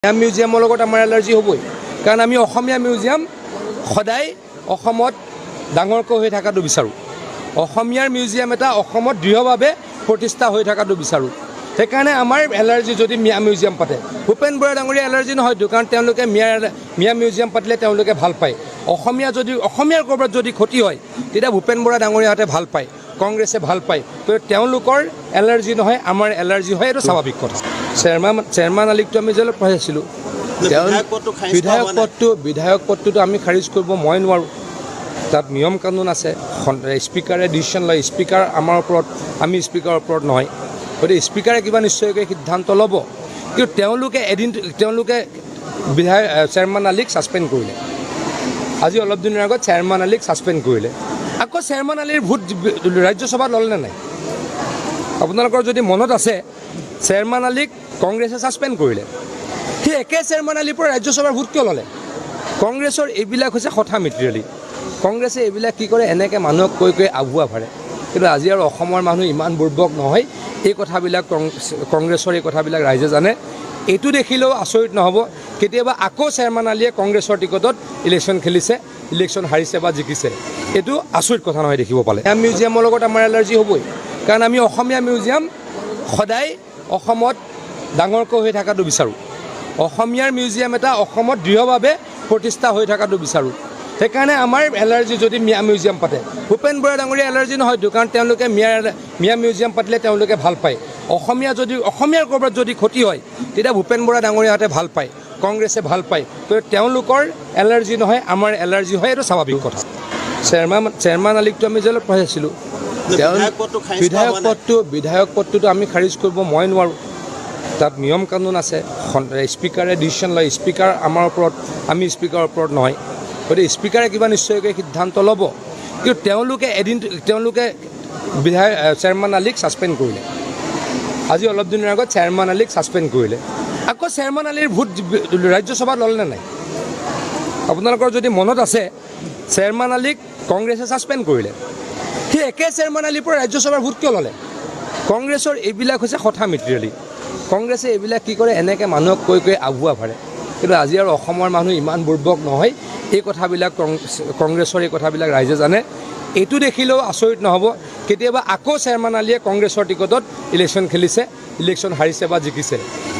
মিউজিয়ামৰ লগত আমাৰ এলাৰ্জি হ'বই, কাৰণ আমি অসমীয়া মিউজিয়াম সদায় অসমত ডাঙৰকৈ হৈ থকাটো বিচাৰোঁ। অসমীয়াৰ মিউজিয়াম এটা অসমত দৃঢ়ভাৱে প্ৰতিষ্ঠা হৈ থকাটো বিচাৰোঁ। সেইকাৰণে আমাৰ এলাৰ্জি যদি মিয়া মিউজিয়াম পাতে। ভূপেন বৰা ডাঙৰীয়া এলাৰ্জি নহয়তো, কাৰণ তেওঁলোকে মিয়া মিউজিয়াম পাতিলে তেওঁলোকে ভাল পায়। অসমীয়া যদি, অসমীয়াৰ ক'ৰবাত যদি ক্ষতি হয়, তেতিয়া ভূপেন বৰা ডাঙৰীয়াহঁতে ভাল পায়, কংগ্ৰেছে ভাল পায়। গতিকে তেওঁলোকৰ এলাৰ্জি নহয়, আমাৰ এলাৰ্জি হয়, এইটো স্বাভাৱিক কথা। চেয়াৰমেন আলীকটো আমি জেলত পঠাইছিলোঁ। তেওঁ বিধায়ক পদটো খাৰিজ কৰা বিধায়ক হোৱা নাই। পদটো, বিধায়ক পদটোতো আমি খাৰিজ কৰিব মই নোৱাৰোঁ। তাত নিয়ম কানুন আছে। স্পীকাৰে ডিচিশ্যন লয়। স্পীকাৰ আমাৰ ওপৰত, আমি স্পীকাৰৰ ওপৰত নহয়। গতিকে স্পীকাৰে কিবা নিশ্চয়কৈ সিদ্ধান্ত ল'ব। কিন্তু তেওঁলোকে এদিন তেওঁলোকে বিধায়ক চেয়াৰমেন আলীক ছাছপেণ্ড কৰিলে। আজি অলপ দিনৰ আগত চেয়াৰমেন আলীক ছাছপেণ্ড কৰিলে। আকৌ চেয়াৰমেন আলীৰ ভোট ৰাজ্যসভাত ল'লে নে নাই? আপোনালোকৰ যদি মনত আছে, চেয়াৰমেন আলীক কংগ্ৰেছে ছাছপেণ্ড কৰিলে। সেই একে চেয়াৰমেন আলীৰ পৰা ৰাজ্যসভাৰ ভোট কিয় ল'লে? কংগ্ৰেছৰ এইবিলাক হৈছে কথা মিতিৰালি। কংগ্ৰেছে এইবিলাক কি কৰে, এনেকৈ মানুহক কৈ কৈ আভুৱা ভাৰে। কিন্তু আজি আৰু অসমৰ মানুহ ইমান বুৰ্বক নহয়। এই কথাবিলাক, কংগ্ৰেছৰ এই কথাবিলাক ৰাইজে জানে। এইটো দেখিলেও আচৰিত নহ'ব, কেতিয়াবা আকৌ চেয়াৰমেন আলীয়ে কংগ্ৰেছৰ টিকটত ইলেকশ্যন খেলিছে, ইলেকশ্যন হাৰিছে বা জিকিছে, এইটো আচৰিত কথা নহয় দেখিব পালে। মিউজিয়ামৰ লগত আমাৰ এলাৰ্জি হ'বই, কাৰণ আমি অসমীয়া মিউজিয়াম সদায় অসমত ডাঙৰকৈ হৈ থকাটো বিচাৰোঁ। অসমীয়াৰ মিউজিয়াম এটা অসমত দৃঢ়ভাৱে প্ৰতিষ্ঠা হৈ থকাটো বিচাৰোঁ। সেইকাৰণে আমাৰ এলাৰ্জি যদি মিয়া মিউজিয়াম পাতে। ভূপেন বৰা ডাঙৰীয়া এলাৰ্জি নহয়তো, কাৰণ তেওঁলোকে মিয়া মিউজিয়াম পাতিলে তেওঁলোকে ভাল পায়। অসমীয়া যদি, অসমীয়াৰ ক'ৰবাত যদি ক্ষতি হয়, তেতিয়া ভূপেন বৰা ডাঙৰীয়াহঁতে ভাল পায়, কংগ্ৰেছে ভাল পায়। গতিকে তেওঁলোকৰ এলাৰ্জি নহয়, আমাৰ এলাৰ্জি হয়, এইটো স্বাভাৱিক কথা। চেয়াৰমেন আলীকটো আমি জেলত পঠাইছিলোঁ। তেওঁ বিধায়ক পদটো খাৰিজ কৰা বিধায়ক হোৱা নাই। পদটো, বিধায়ক পদটোতো আমি খাৰিজ কৰিব মই নোৱাৰোঁ। তাত নিয়ম কানুন আছে। স্পীকাৰে ডিচিশ্যন লয়। স্পীকাৰ আমাৰ ওপৰত, আমি স্পীকাৰৰ ওপৰত নহয়। গতিকে স্পীকাৰে কিবা নিশ্চয়কৈ সিদ্ধান্ত ল'ব। কিন্তু তেওঁলোকে এদিন তেওঁলোকে বিধায়ক চেয়াৰমেন আলীক ছাছপেণ্ড কৰিলে। আজি অলপ দিনৰ আগত চেয়াৰমেন আলীক ছাছপেণ্ড কৰিলে। আকৌ চেয়াৰমেন আলীৰ ভোট ৰাজ্যসভাত ল'লে নে নাই? আপোনালোকৰ যদি মনত আছে, চেয়াৰমেন আলীক কংগ্ৰেছে ছাছপেণ্ড কৰিলে। সেই একে চেয়াৰমেন আলীৰ পৰা ৰাজ্যসভাৰ ভোট কিয় ল'লে? কংগ্ৰেছৰ এইবিলাক হৈছে কথা মিতিৰালি। কংগ্ৰেছে এইবিলাক কি কৰে, এনেকৈ মানুহক কৈ কৈ আভুৱা ভাৰে। কিন্তু আজি আৰু অসমৰ মানুহ ইমান বুৰ্বক নহয়। এই কথাবিলাক, কংগ্ৰেছৰ এই কথাবিলাক ৰাইজে জানে। এইটো দেখিলেও আচৰিত নহ'ব, কেতিয়াবা আকৌ চেয়াৰমেন আলীয়ে কংগ্ৰেছৰ টিকটত ইলেকশ্যন খেলিছে, ইলেকশ্যন হাৰিছে বা জিকিছে,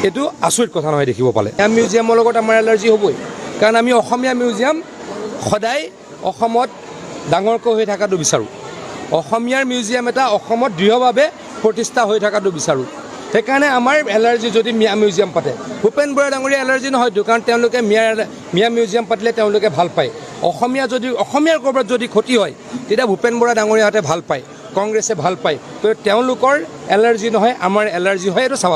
এইটো আচৰিত কথা নহয় দেখিব পালে। মিউজিয়ামৰ লগত আমাৰ এলাৰ্জি হ'বই, কাৰণ আমি অসমীয়া মিউজিয়াম সদায় অসমত ডাঙৰকৈ হৈ থকাটো বিচাৰোঁ। অসমীয়াৰ মিউজিয়াম এটা অসমত দৃঢ়ভাৱে প্ৰতিষ্ঠা হৈ থকাটো বিচাৰোঁ। সেইকাৰণে আমাৰ এলাৰ্জি যদি মিয়া মিউজিয়াম পাতে। ভূপেন বৰা ডাঙৰীয়া এলাৰ্জি নহয়তো, কাৰণ তেওঁলোকে মিয়া মিউজিয়াম পাতিলে তেওঁলোকে ভাল পায়। অসমীয়া যদি, অসমীয়াৰ ক'ৰবাত যদি ক্ষতি হয়, তেতিয়া ভূপেন বৰা ডাঙৰীয়াহঁতে ভাল পায়, কংগ্ৰেছে ভাল পায়। গতিকে তেওঁলোকৰ এলাৰ্জি নহয়, আমাৰ এলাৰ্জি হয়, এইটো স্বাভাৱিক।